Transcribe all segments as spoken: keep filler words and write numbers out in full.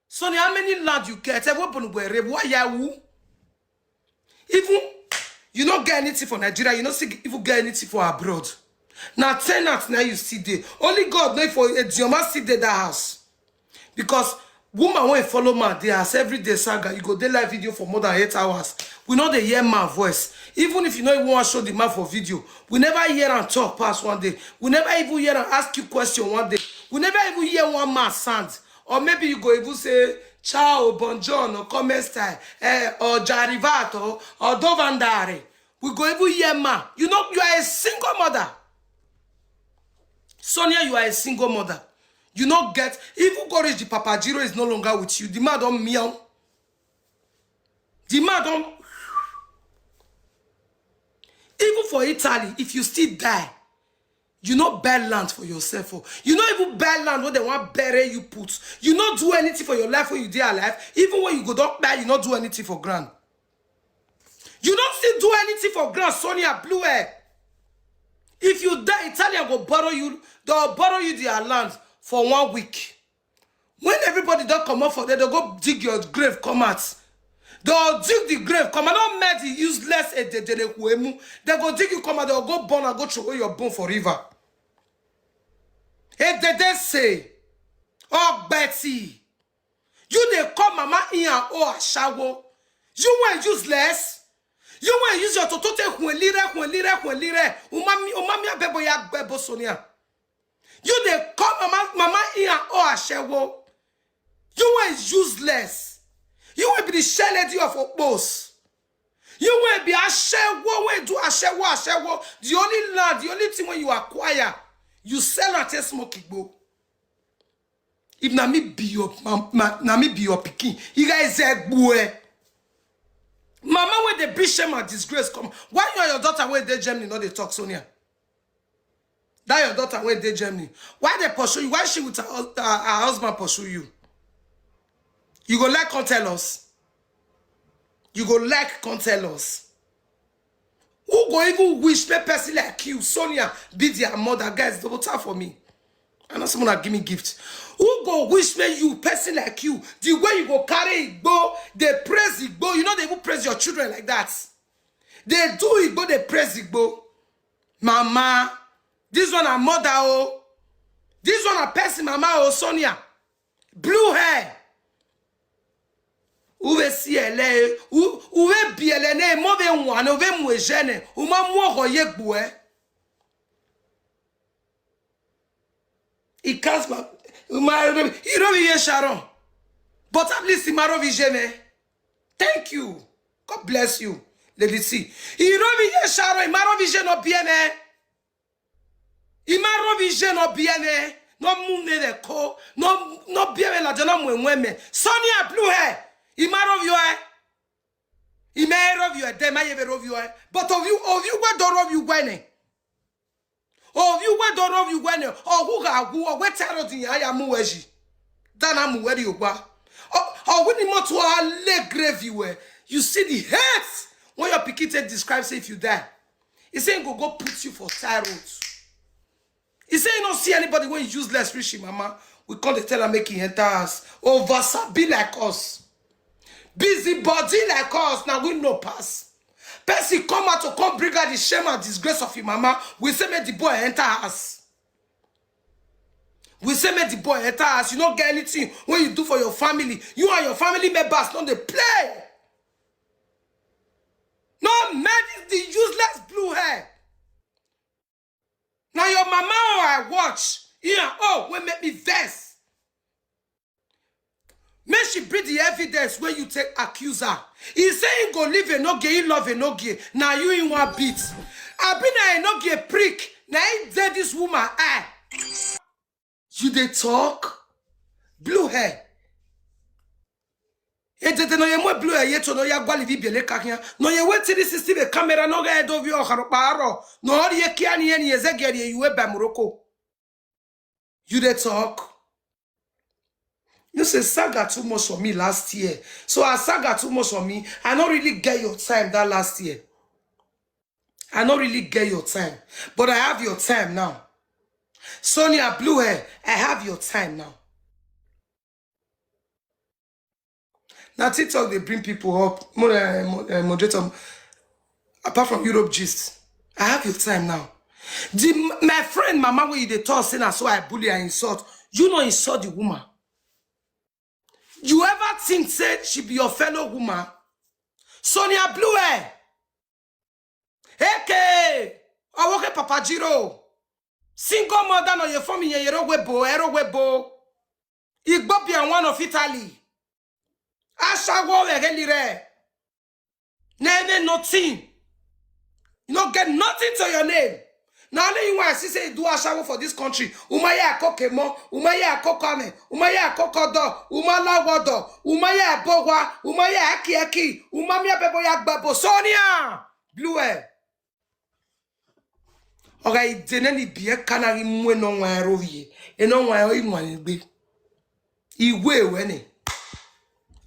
Sonia, how many land you get? Even you no get anything for Nigeria, you no still even get anything for abroad. Na tenant na you still dey. Only God know if Edioma still dey that house. Because woman wey follow man dey house every day, saga, you go dey live video for more than eight hours. We no dey hear man voice. Even if you no even wan show the man for video, we never hear am talk pass one day. We never even hear am ask you question one day. We never even hear one man sound. Or maybe you go even say, "Ciao, buongiorno, come style," eh, or "Già arrivato," or "Dove andare." We go even hear man. You know, you are a single mother. Sonia, you are a single mother. You no get, even go reach the Papa Giro is no longer with you. The man don meow. The man don. Even for Italy, if you still die, you no buy land for yourself. Oh. You no even buy land wey dem wan bury you put. You no do anything for your life when you dey alive. Even when you go don kpai, you no do anything for ground. You no still do anything for ground, Sonia, blue hair. If you die, Italian go borrow you, they'll borrow you their land for one week. When everybody don comot for there, dem go dig your grave come out. Dem go dig the grave come out. No make the useless Ededele Kuemu. Dem go dig you come out, dem go burn and go throw away your bone for river. Edede say, "Ogbeti, you dey call mama Ian O Ashawo. You wey useless. You wey use your toto take hwenlire, hwenlire, hwenlire. Umami, umami abebo ya gbebo Sonia. You dey call mama, mama Ian O Ashawo. You wey useless. You wey be the share lady of Opos. You wey be Ashawo, wey do Ashawo, Ashawo. The only land, the only thing wey you acquire, you sell and take smoke igbo." If na me be your mam-, ma-, na me be your pikin, you guys egbue. Mama wey dey bring shame and disgrace come. Why you and your daughter wey dey Germany no dey talk, Sonia? That your daughter wey dey Germany. Why they pursue you? Why she with her, hus-, her, her husband pursue you? You go like come tell us. You go like come tell us. Who go even wish make person like you, Sonia, be their mother? Guys, double tap for me. I know someone that give me gift. Who go wish make you, person like you, the way you go carry igbo, they praise igbo. You know they even praise your children like that. They do igbo, they praise igbo. Mama, this one a mother, oh. This one a person, mama, oh, Sonia. Blue hair. Uwe si ele, u-, uwe bi ele ne, mo ve nwane, uve mwejene, uma mwoho ye gbue. He can't ma-, uma, he don't be here, Sharon. But at least he marry vision, eh? Thank you. God bless you, Lady C. He don't be here, Sharon. He marry vision no bien, eh? Ima rovi je no biene, no mune de ko, no, no biene la jana mwe mwe me. Sonia blue hair, ima rovi yo, eh? Ima rovi yo, eh, de ma ye ve rovi yo, eh? But of you, of you, we do rovi yo, eh? Of you, we do rovi yo, eh? O hu ga gu, o we tero di ya ya mu weji. Dana mu weri ogba. O, o we ni mo to a le grave you, eh? You see the hate when your pikin take describe say if you die. He say he go go put you for side road. He say he no see anybody when useless reach him mama. We come dey tell am make he enter house. Over sabi like us. Busybody like us, now we no pass. Person come out to come bring out the shame and disgrace of him mama. We say make the boy enter house. We say make the boy enter house. You no get anything when you do for your family. You and your family members no dey play. No, man, this the useless blue hair. Now your mama, oh, I watch. Yeah, oh, wey make me vex. Make she bring the evidence wey you take accuse her. He say he go leave Enogie, he love Enogie. Now you in one beat. Abi na Enogie prick. Now he dead this woman eye. You dey talk? Blue hair. Edede no ye mo blue hair ye to no ya gwali vi biele ka hia. No ye we three sixty the camera no ga edo vi o haro paro. No ri ye kia ni ye ni ye ze ge ri ye you we ba Morocco. You dey talk? You say saga too much for me last year. So I saga too much for me. I no really get your time that last year. I no really get your time. But I have your time now. Sonia blue hair, I have your time now. Now TikTok they bring people up. Mo- eh, mo- eh, moderator, apart from Europe gist, I have your time now. The, my friend, mama, where you dey talk, say na so I bully and insult. You no insult the woman. You ever think say she be your fellow woman? Sonia Blue Air, A K A Owoke Papa Jiro, single mother no ye form ye yero webo, ero webo. Igbo be one of Italy. Ashawo we geli re. Nene nothing. You no get nothing to your name. Now only you want to see say you do ashawo for this country. Umaya kokemo, umaya kokame, umaya kokodo, umala wodo, umaya bowa, umaya aki aki, umamia bebo ya gbabo. Sonia Blue Air. Oga idene ni bie kana ri mwe no nwa ero vie. E no nwa ero inwa ni gbe. Iwe we ni.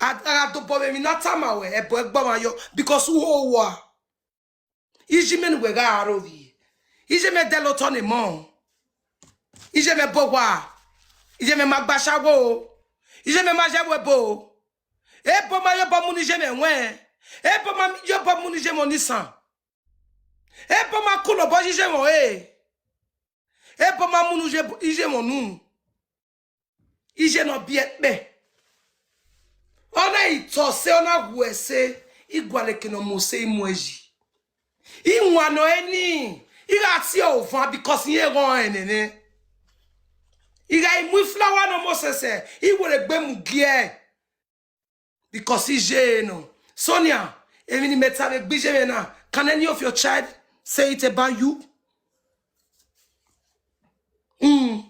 Aga to bo mi na tama we, ebo egbo ma yo, because wo wa. Iji me ni we ga aro vie. Ije me de lo to ni mo. Ije me bo wa. Ije me ma gba shawo. Ije me ma je we bo. Ebo ma yo bo mu ni je me we. Ebo ma yo bo mu ni je mo ni san. Ebo ma kulo bo ije mo e. Ebo ma mu nu je ije mo nu. Ije no bi ekpe. Ona ito se ona gu ese. Igwale ke no mo se imu eji. Inwa no eni. Iga ti o van because ye go enene. Iga imu flower no mo sese. Iwere gbe mu gie. Because ije no. Sonia, emi ni meta be gbije me na. Can any of your child say it about you? Mm.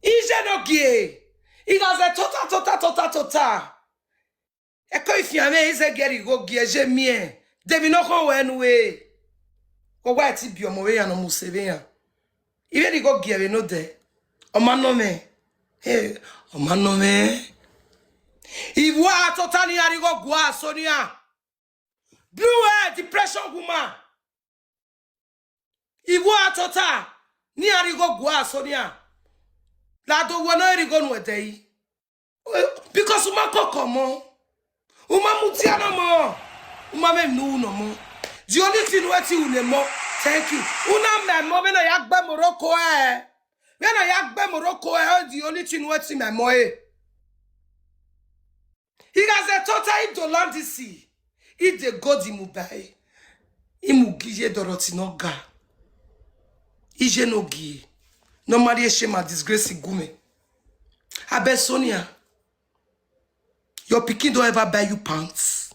Ije no gie. He has a tota, tota, tota, tota. Eko ifi ame ize geri go gie je mie. Demi no ko wenu we. Ko wa ti bi omo we ya no mu se be ya. Ibe di go gie we no de. Oma no me. Hey, oma no me. Iwa tota ni ari go gwa Sonia. Blue Air, depression woman. Iwa tota ni ari go gwa Sonia. La do wo no eri go nu de yi. Because uma koko mo. Uma mutia no mo. Uma me nu no mo. The only thing we ti une mo. Thank you. Una me mo me no ya gbe Morocco eh. Me no ya gbe Morocco eh. The only thing we ti me mo eh. He has a total idolandisi. Ide godi mubai. Imu giye Dorothy no ga. Ije no gi. Normally e shame and disgrace gume. Abeg Sonia, your pikin don ever buy you pants?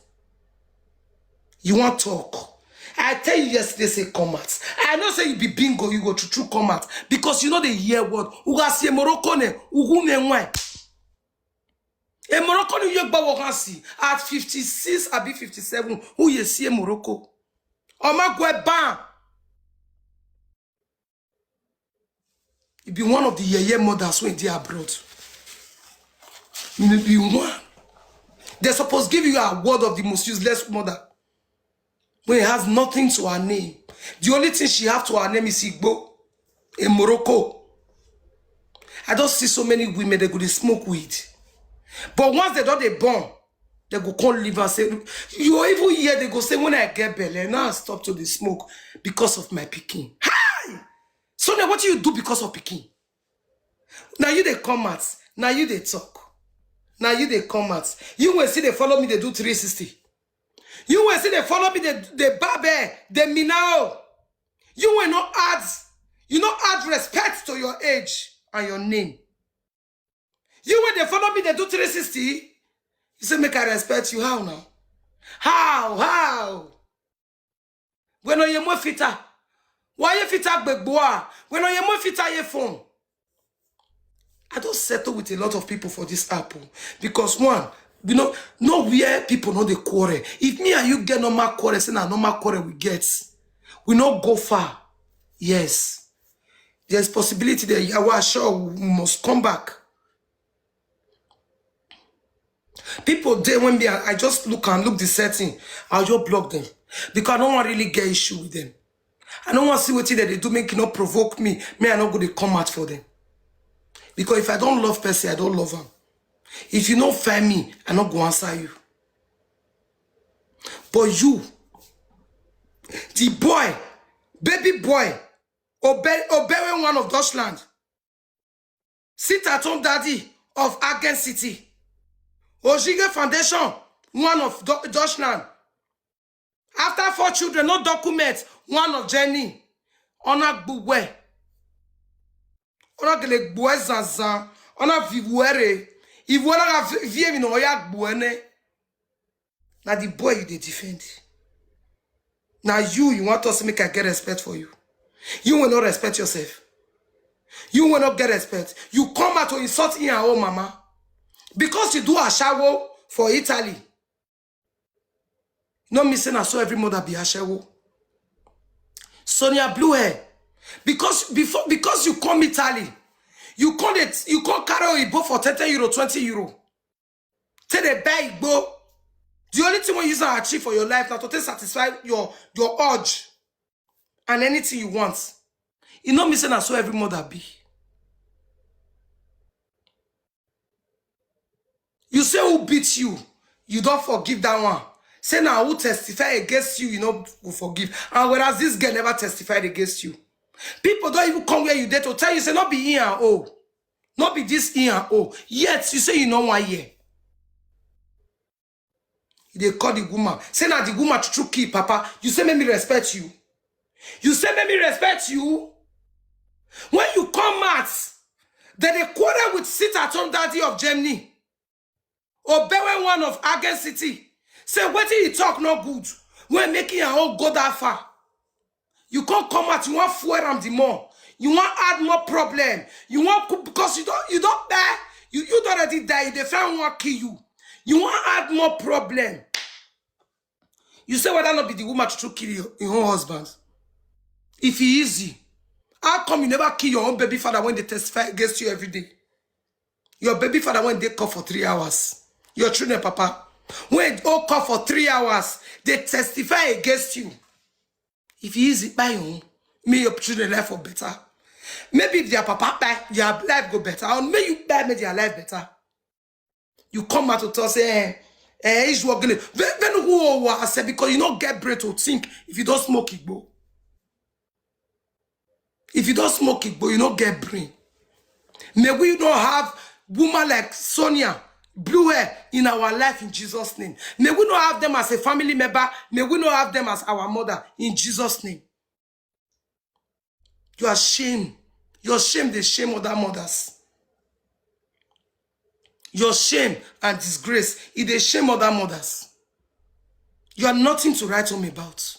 You wan talk? I tell you yesterday say come out. I know say you be bingo, you go true true come out because you no dey hear word. Uga sie Morocco ne, ugu ne nwa. E Morocco ni ye gba wo kan si at fifty-six abi fifty-seven, who ye see Morocco. Oma gwe ban. You be one of the yeye mothers wey dey abroad. You be one. They suppose give you award of the most useless mother. When it has nothing to her name. The only thing she have to her name is Igbo. In Morocco. I don't see so many women that go dey smoke weed. But once they don dey born, they go come leave and say, you even hear they go say, when I get belle, now I stop to dey smoke because of my pikin. Hi! So now what do you do because of pikin? Now you dey come out. Now you dey talk. Now you dey come out. You will see they follow me, they do three sixty. You will see they follow me, they, they babe, they minao. You will not add, you not add respect to your age and your name. You when they follow me, they do three sixty. You say, make I respect you. How now? How? How? When are you more fitter? Why you fitter gbegboa? When are you more fitter your phone? I don't settle with a lot of people for this apple because one, you know, no where people know the quarrel. If me and you get normal quarrel, say na normal quarrel we get, we no go far. Yes, there's possibility that Yawa sure must come back. People dey when me, I just look and look the setting, I'll just block them because I don't want really get issue with them. I don't want see wetin dem dey do make e no provoke me. Me, I no go dey come out for them. Because if I don't love person, I don't love am. If you no find me, I no go answer you. But you, the boy, baby boy, Obe, Obewe one of Dutchland, sit at home daddy of Agen City, Ojige Foundation one of Du- Dutchland. After four children, no document one of Jenny. Ona gbuwe. Ona gele gbuwe zanzan. Ona vivuere. If we not vie mi no ya gbuwe ne. Now the boy you dey defend. Now you, you want us to make I get respect for you. You will not respect yourself. You will not get respect. You come out to insult in your own mama. Because you do a shower for Italy. No missing, I saw every mother be ashawo. Sonia Blue Hair. Because before, because you come Italy, you come it, you come carry Oyibo for thirty euro, twenty euro. Take the buy Igbo. The only thing you use and achieve for your life now to take satisfy your your urge and anything you want. You know me say na so every mother be. You say who beat you, you don't forgive that one. Say now who testify against you, you know will forgive. And whereas this girl never testified against you, people don't even come where you did to tell you say not be here and oh, not be this here and oh. Yet you say you know one year. They call the woman. Say now the woman to true key, Papa. You say make me respect you. You say make me respect you. When you come out, then they quarrel with sit at home daddy of Germany. Obewe one of Agen City. Say wetin he talk no good. When making your own go that far. You can't come out, you want fuel am the more. You want add more problem. You want co- because you don't you don't bear. You you don't already die. They find one kill you. You want add more problem. You say whether not be the woman to kill your, your own husband. If he easy, how come you never kill your own baby father when they testify against you every day? Your baby father when they call for three hours. Your children, papa, when they all call for three hours, they testify against you. If he easy, buy your own. May your children life for better. Maybe if their papa buy, their life go better. Or may you buy, make their life better. You come out to talk say, eh, eh, he's working. When when who I say because you don't get brain to think if you don't smoke Igbo. If you don't smoke Igbo, you don't get brain. May we not have woman like Sonia, Blue Hair in our life in Jesus' name. May we not have them as a family member. May we not have them as our mother in Jesus' name. You are shame. Your shame, they shame other mothers. Your shame and disgrace, it they shame other mothers. You are nothing to write home about.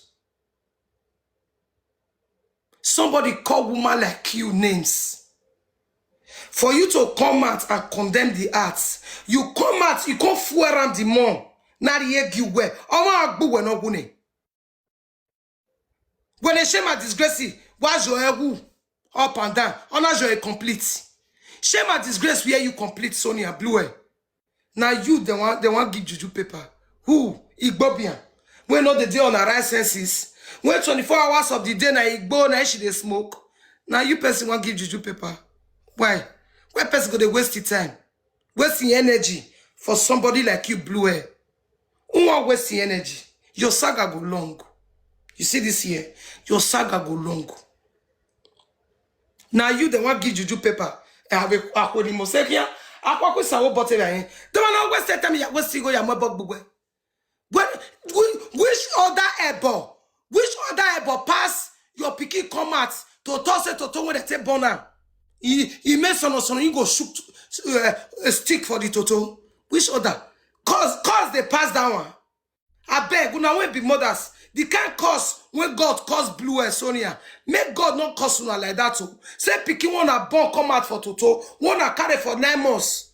Somebody call woman like you names. For you to come out and condemn the acts, you come out, you come fuel around the more. Now the egg you wear. Ọmọ agbo we no gune. When they shame and disgrace, why your who up and down? Honor your complete. Shame and disgrace where you complete, Sonia Blue Hair. Now you the one they want give juju paper. Who? Igbobian. When not the day on our right senses. When twenty-four hours of the day na Igbo na she they smoke. Now you person want give juju paper. Why? Why person go they waste the time? Wasting energy for somebody like you, Blue Hair. Who want wasting energy? Your saga go long. You see this year, your saga go long. Now you the one give juju paper. I have a akweli mosekia. Akwaku sawo bote ya. The one always say tell me ya waste go ya mo bog bugwe. When which, which other ebo? Which other ebo pass your pikin come out to talk say toto when they take born am? He he made sono sono he go shoot uh, a stick for the toto. Which other? Cause cause they pass that one. I beg, una wey be mothers, the kind curse when God curse Blue and Sonia, make God not curse una like that too. Say pikin wanna born come out for toto, wanna carry for nine months,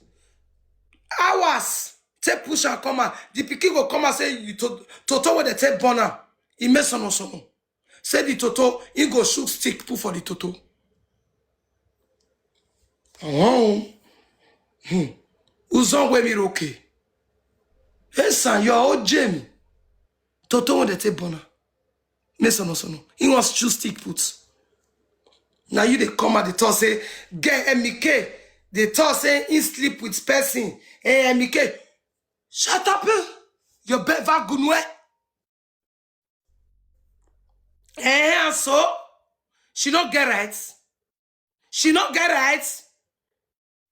hours, take push and come out. The pikin go come out say you to, toto wey they take born am. He make sono sono. Say the toto, he go shoot stick put for the toto. Oh, hmm. Uzon we mi roke. Hey son, you are old Jamie. Toto wey they take born am. Me sono sono. He wants to stick put. Now you they come at the top say, get M K. They talk say he sleep with person. Eh, Mike, shut up. Your beva gunwe. Eh, and so she not get right. She not get right.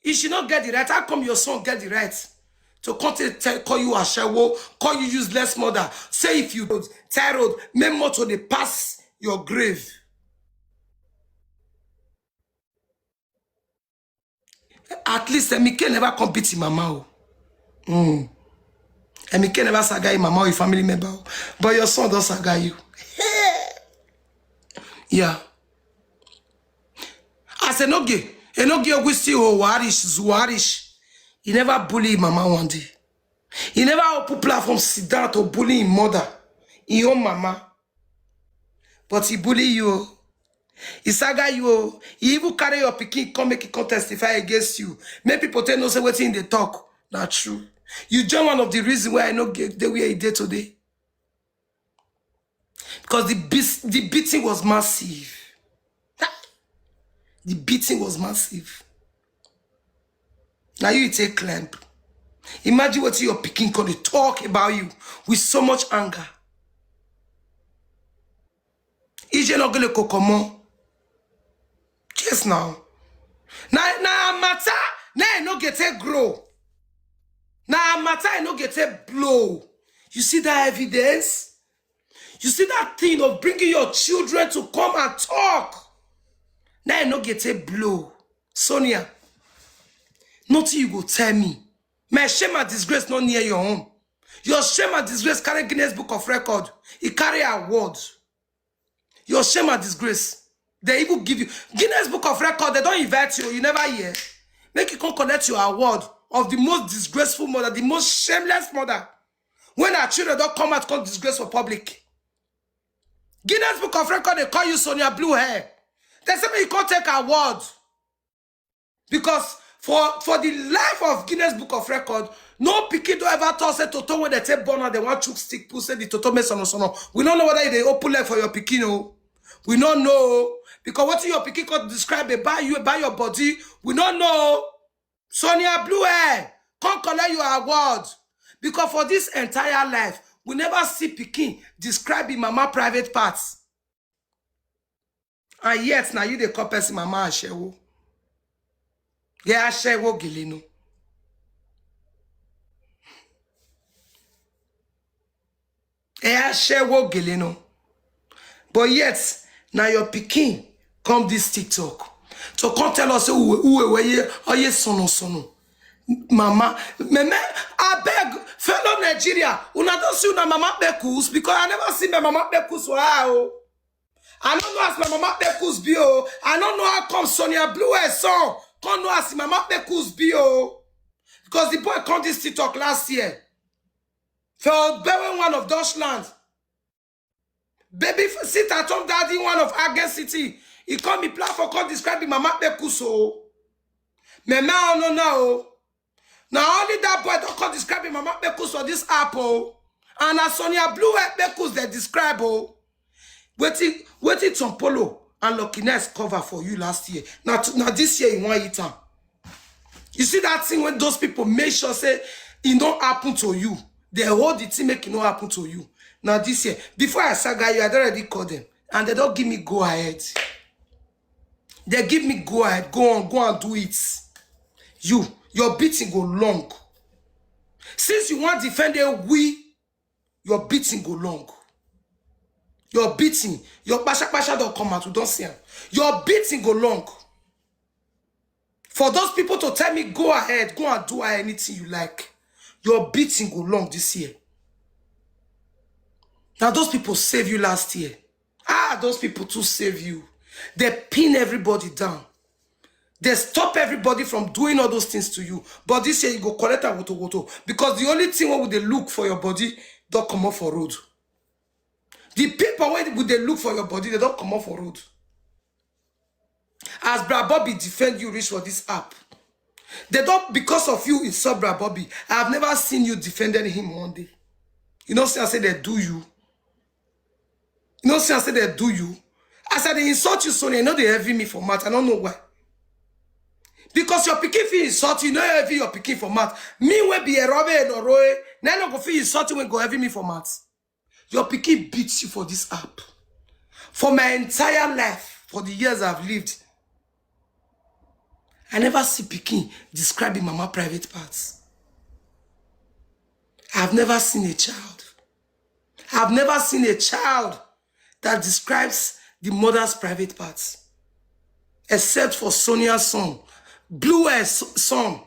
If she not get the right, how come your son get the right to come to tell, call you ashawo, call you useless mother? Say if you don't, tie road, make motor dey pass your grave. At least Emike never come beat him mama. Oh. Mm. Emike never saga him mama or him family member. Oh. But your son don't saga you. Yeah. As Enoge, Enoge Ogusi Owarish, Zuwarish, he never bully him mama one day. He never open platform sit down to bully him mother, his own mama. But he bully you. Oh. He saga you. Oh. He even carry your pikin, come make it come testify against you. Make people tell no say wetin they talk. Not true. You join one of the reasons why I know get the way he did today. Because the, the beating was massive. The beating was massive. Now you take clamp. Imagine what your pikin gonna talk about you with so much anger. Ije no gele kokomo. Yes now. Na na matter na e no get a grow. Na matter e no get a blow. You see that evidence? You see that thing of bringing your children to come and talk? Now e no get a blow. Sonia, nothing you go tell me. My shame and disgrace not near your home. Your shame and disgrace carry Guinness Book of Record. It carry award. Your shame and disgrace. They even give you Guinness Book of Record. They don't invite you. You never hear. Make you come collect your award of the most disgraceful mother, the most shameless mother. When our children don't come out, come disgrace for public. Guinness Book of Record, they call you Sonia Blue Hair. They say you can't take award. Because for for the life of Guinness Book of Record, no pikin don't ever talk say toto when they take born and they want chook stick pull say the toto make sono sono. We don't know whether they open leg for your pikin o. We don't know because what your pikin could describe about you, about your body. We don't know. Sonia Blue Hair, come collect your award. Because for this entire life, we never see pikin describe him mama private parts. And yet now you dey call person mama ashewo. Yeah, ashewo gele no. Eh, ashewo gele no. But yet now your pikin come this TikTok to come tell us who who who ye oye sono sono. Mama, meme, I beg fellow Nigeria, una don't see una mama bekus because I never see my mama bekus. Wow. I don't know as my mama Pekus be o. I don't know how come Sonia Blue Hair son come know as mama Pekus be o. Because the boy come this TikTok last year. For bearing one of Dutchland. Baby f- sit at home daddy one of Agen City. He come be platform come describe the mama Pekus o. Meme I no know. Now only that boy don't come describe him mama Pekus for this app o. And as Sonia Blue Hair Pekus they describe o. Wetin wetin Tom Polo and Lucky Nice cover for you last year. Now to, now this year you want it am. You see that thing when those people make sure say it don't happen to you. They hold the thing make it not happen to you. Now this year, before I saga you, I already call them. And they don't give me go ahead. They give me go ahead. Go on, go and do it. You, your beating go long. Since you want defend a we, your beating go long. Your beating, your pasha pasha don't come out. We don't see him. Your beating go long. For those people to tell me, go ahead, go and do anything you like. Your beating go long this year. Now those people save you last year. Ah, those people too save you. They pin everybody down. They stop everybody from doing all those things to you. But this year you go collect a woto woto. Because the only thing we they look for your body, don't come up for road. The people when would they look for your body, they don't come up for road. As Bra Bobby defend you reach for this app. They don't because of you insult Bra Bobby. I have never seen you defending him one day. You know, see, I say they do you. You know, see, I say they do you. As I dey insult you, Sonia, you know they heavy me for mouth. I don't know why. Because your pikin fit insult you, no heavy your pikin for mouth. Me wey be a robber and oroe, na no go fit insult you when go heavy me for mouth. Your pikin beats you for this app. For my entire life, for the years I've lived, I never see pikin describe im mama private parts. I've never seen a child. I've never seen a child that describes the mother's private parts, except for Sonia's son, Blue Air's son.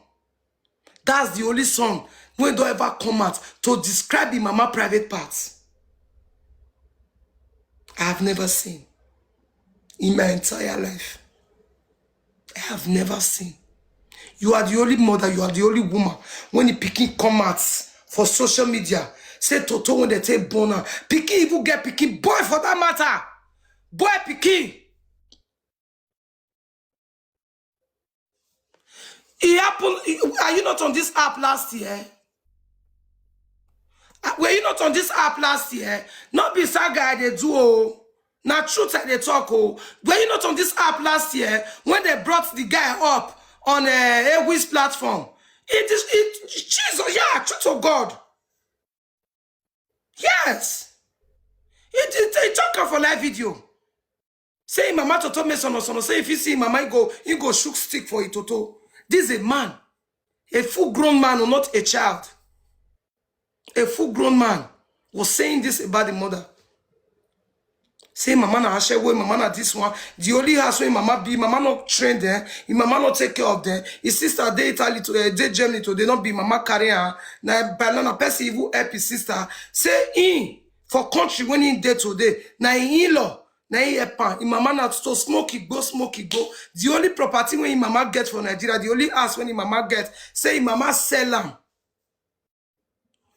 That's the only son wey don ever come out to describe im mama private parts. I have never seen in my entire life. I have never seen. You are the only mother, you are the only woman. When the pikin come out for social media, say Toto when they take born am. Pikin even get pikin, boy for that matter. Boy pikin. It happened. Are you not on this app last year? Uh, were you not on this app last year? Not be saga I dey do o. Na truth I dey talk o. Were you not on this app last year when they brought the guy up on uh, Ewis platform? It is it Jesus, yeah, truth of God. Yes. It is a talker for live video. Say mama Toto me sono sono. Say if you see mama, you go you go shook stick for it Toto. This is a man, a full grown man, or not a child. A full grown man was saying this about the mother. Say mama na ashewo, mama na this one. The only house where mama be, mama not train them, his mama not take care of them. His sister dey Italy to uh, dey Germany to they not be mama carry her. Na banana person even help his sister. Say in for country when in day today, na in law, na in help am. His mama na to smoke it go, smoke it go. The only property when his mama get for Nigeria, the only house when his mama get, say his mama sell am.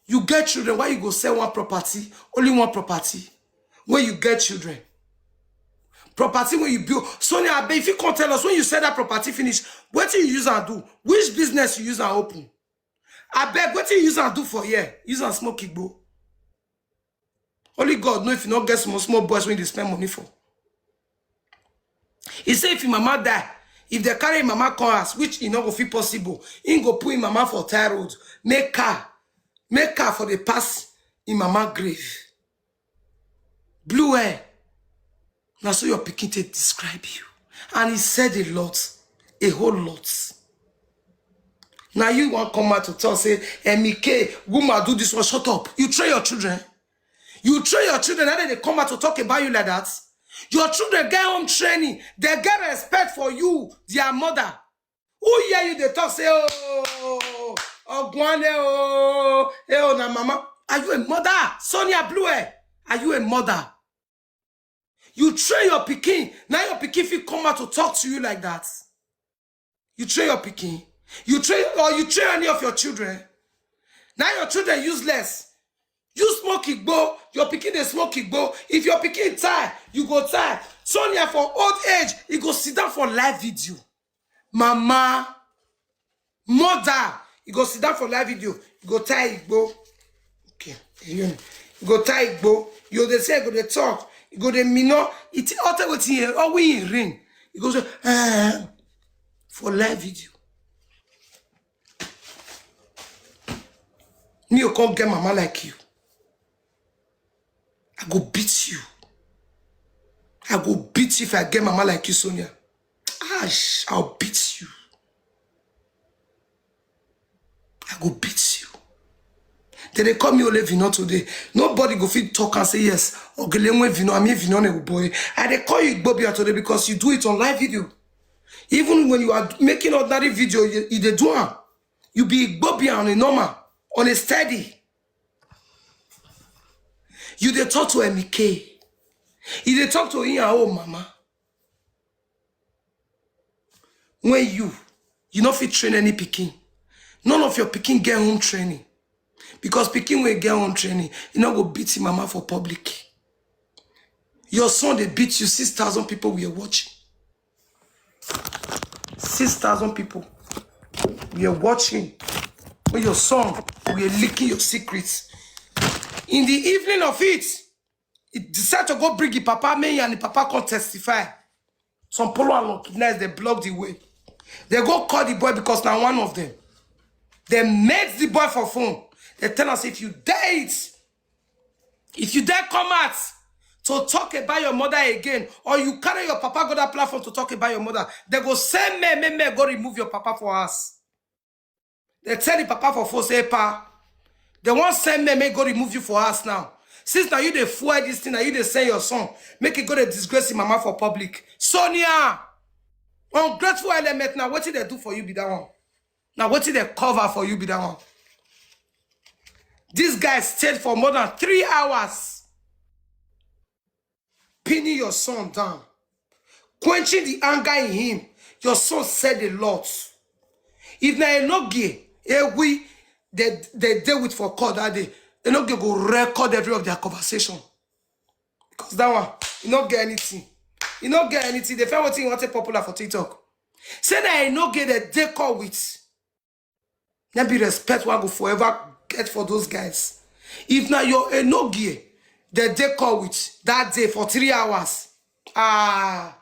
You get children, why you go sell one property, only one property, when you get children? Property when you build. Sonia, abeg, if you can't tell us when you sell that property finish, what you use and do? Which business you use and open? Abeg, what you use and do for here? Use and smoke igbo. Only God know if you not get small small boys when they spend money for. He say if your mama die, if they carry your mama come house, which e no go fit possible, he go put him mama for tie road, make car, make car for the pass in mama grave. Blue hair. Now so your pikin take describe you. And he said a lot, a whole lot. Now you want come out to tell say M E K woman do this one. Shut up. You train your children. You train your children. How they come out to talk about you like that? Your children get home training. They get respect for you, their mother. Who hear you? They talk say, oh, Ogwane, oh, eh, oh, na mama. Are you a mother? Sonia Blue, eh? Are you a mother? You train your pikin. Now your pikin fit come out to talk to you like that. You train your pikin. You train or you train any of your children. Now your children useless. You smoke igbo, your pikin dey smoke igbo. If your pikin tie, you go tie. Sonia for old age, he go sit down for live video. Mama, mother, he go sit down for live video. He go tie igbo. Okay, you know. He go tie igbo. You dey say go dey talk. He go dey mino. It all tell wetin he all we in ring. He go say eh, for live video. Me you can't get mama like you. I go beat you. I go beat you if I get mama like you, Sonia. Ash, I'll beat you. I go beat you. Then they call me Ole Vino today. Nobody go fit talk and say yes. Ogelenwe Vino, I'm a Vino ne boy. I they call you Igbobia today because you do it on live video. Even when you are making ordinary video, you, you dey do am. You be Igbobia on a normal, on a steady. You dey talk to M E K. You dey talk to your own mama. When you, you no fit train any pikin. None of your pikin get home training. Because pikin wey get home training, you no go beat him mama for public. Your son dey beat you, six thousand people were watching. Six thousand people were watching. When your son were leaking your secrets. In the evening of it, he decided to go bring the papa, me and the papa come testify. Some polo and Lucky Nice, they block the way. They go call the boy because now one of them. They met the boy for phone. They tell us, "If you dare it, if you dare come out to talk about your mother again, or you carry your papa go that platform to talk about your mother, they go send men, men, men go remove your papa for us." They tell the papa for phone, say, "Pa, they won't send men, make go remove you for us now. Since now you dey fuel this thing, now you dey send your son, make it go to disgrace him mama for public." Sonia, ungrateful element, now what did they do for you be that one? Now what did they cover for you be that one? This guy stayed for more than three hours, pinning your son down, quenching the anger in him. Your son said a lot. If na Enogie, Ewi, they, they deal with for court that day, Enogie go record every of their conversation. Because that one, you not get anything. You not get anything. They find what you want to popular for TikTok. Say that Enogie that they call with. There be respect one go forever get for those guys. If na your Enogie that they call with that day for three hours, ah,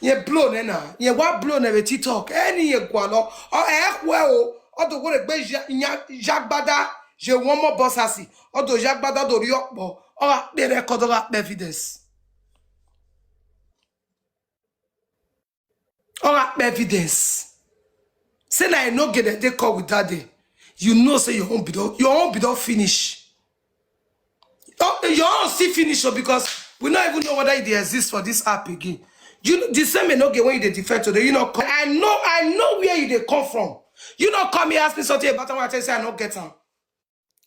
you blow nena, you what blow never TikTok, any you gualo, or eh, well, or the word be jagbada, je one more boss, or the jagbada do riokbo, or they record of evidence. Or evidence. Say na Enogie that they call with that day. You know, say your own be don, your own be don finish. Oh, your own still finish, oh, because we don't even know whether they exist for this app again. You know, the same Enogie when you dey defend today, you know, I know, I know where you dey come from. You know, come here, ask me something about what I tell you, say I no get am.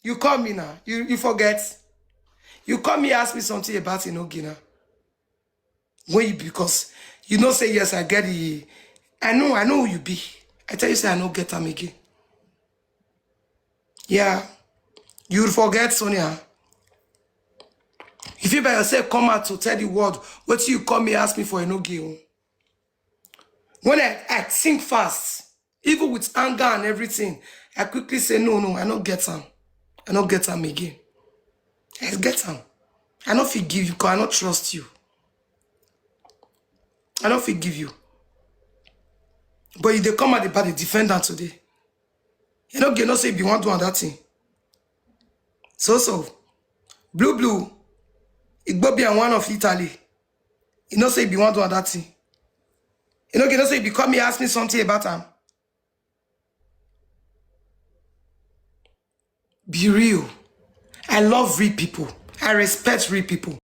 You call me now. You, you forget. You call me, ask me something about Enogie now. When you, because you know, say, "Yes, I get it. I know, I know who you be." I tell you, say, "I no get am again." Yeah. You forget, Sonia. If you by yourself come out to tell the world, what you call me, ask me for Enogie. When I, I think fast, even with anger and everything, I quickly say, "No, no, I no get am. I no get am again. I get am. I no fit give you, 'cause I no trust you. I no fit give you." But you dey come out about the defendant today. You know, you know say you be one do that thing. So, so, blue, blue, Igbobi and one of Italy. You know say you be one do that thing. You know, you know say you be come here ask me something about am. Be real. I love real people. I respect real people.